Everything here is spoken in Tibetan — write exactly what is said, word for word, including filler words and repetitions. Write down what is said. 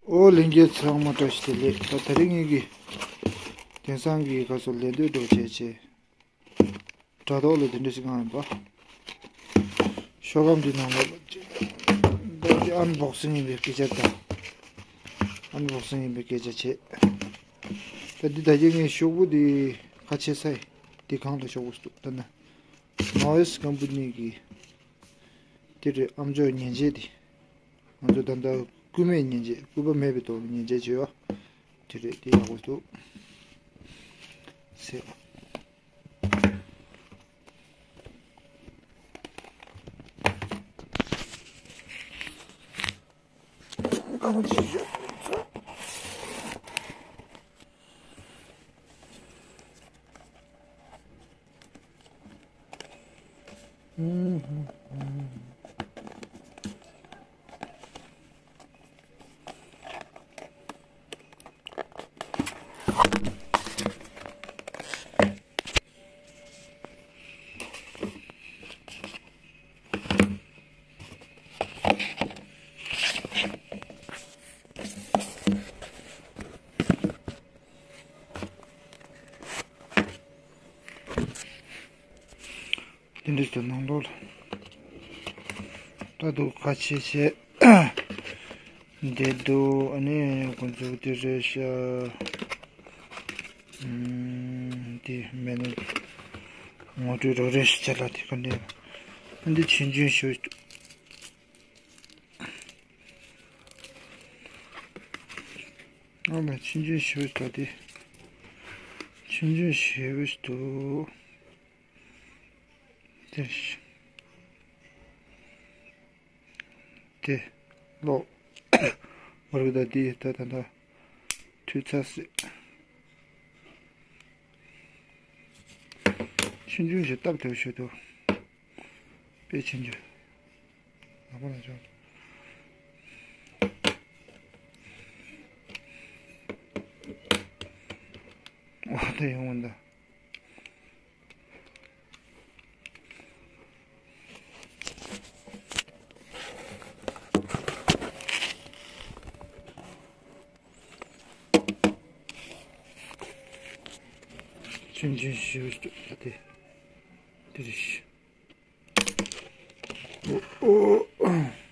ཨོ་ལྷན་རྒྱས་ཚང་མ་བཀྲ་ཤིས་བདེ་ལེགས། ད་དེ་རིང་ངེད་ཀྱི་དེང་སང་གི་ག་ཚོད་ལས་དོན་འགྲོ་བྱས་བྱས། དྲ་ཐོག་ལ་དེ་འདྲ་ཞིག་གང་ཡིན་པ། ཤོག་སྒམ་འདི་ནང་ལ་ད་འདི་ཨན་བོག་སིང་ཡིན་པའི་སྐད་ཆ་དང་། ཨན་བོག་སིང་ཡིན་པའི་སྐད་ཆ་བྱས། ད་འདི་ད་གིན་ངས་ཤོག་བུ་འདི་ཁ་ཕྱེ་ས་ཡིན། འདི་གང་ལ་ཤོག་བུ་ཞིག་འདུག་ད་ན། མའོ་ཨེས་ཀམ་པ་ནི་གི་དེ་རེད། ཨ་མཆོག་མཉེན་ཆས་དེ། ང་ཚོ་ད་ལྟ་སྐུད་མེད་མཉེན་ཆས། སྐུད་པ་མེད་པའི་ཐོག་ནས་མཉེན་ཆས་བྱོས་ཨ། དེ་རེད། དེ་ཡག་པོ་འདུག་ཟེར། དེ་འདྲ་ཞིག་ནང་ལོགས་ལ་ད་འདུག་ཁ་ཕྱེ་བྱས། འདི་འདུག་ཨ་ནི་ཁོ་ཚོ་དེ་རེད་ཤག་འདི་མེད་ན་ངོ་སྤྲོད་རོགས་རེ་ཞིག་བྱས་ལ། དེ་ག་འདྲ་འདི་ཆུང་ཆུང་ཞིག་ཨ་མ་ཆུང་ཆུང་ཞིག་ད་དེ་ཆུང་ཆུང་ཞིག་འདུག་དེ་དེ་ལོག་བར་གི་ད་དེ་ད་ད་ད་འཐུས་ཚར་སྲིད། ཆུང་ཆུང་ཞིག་སྟབས་བདེ་བོ་ཞིག་འདུག་དཔེ་ཆུང་ཆུང་། ལག་པ་ལ་ཆོག་ཨོ་དེ་ཡོང་བ་འདི། ཆུང་ཆུང་ཞིག་ད་དེ་དེ་རེད། ཨོ་ཨོ།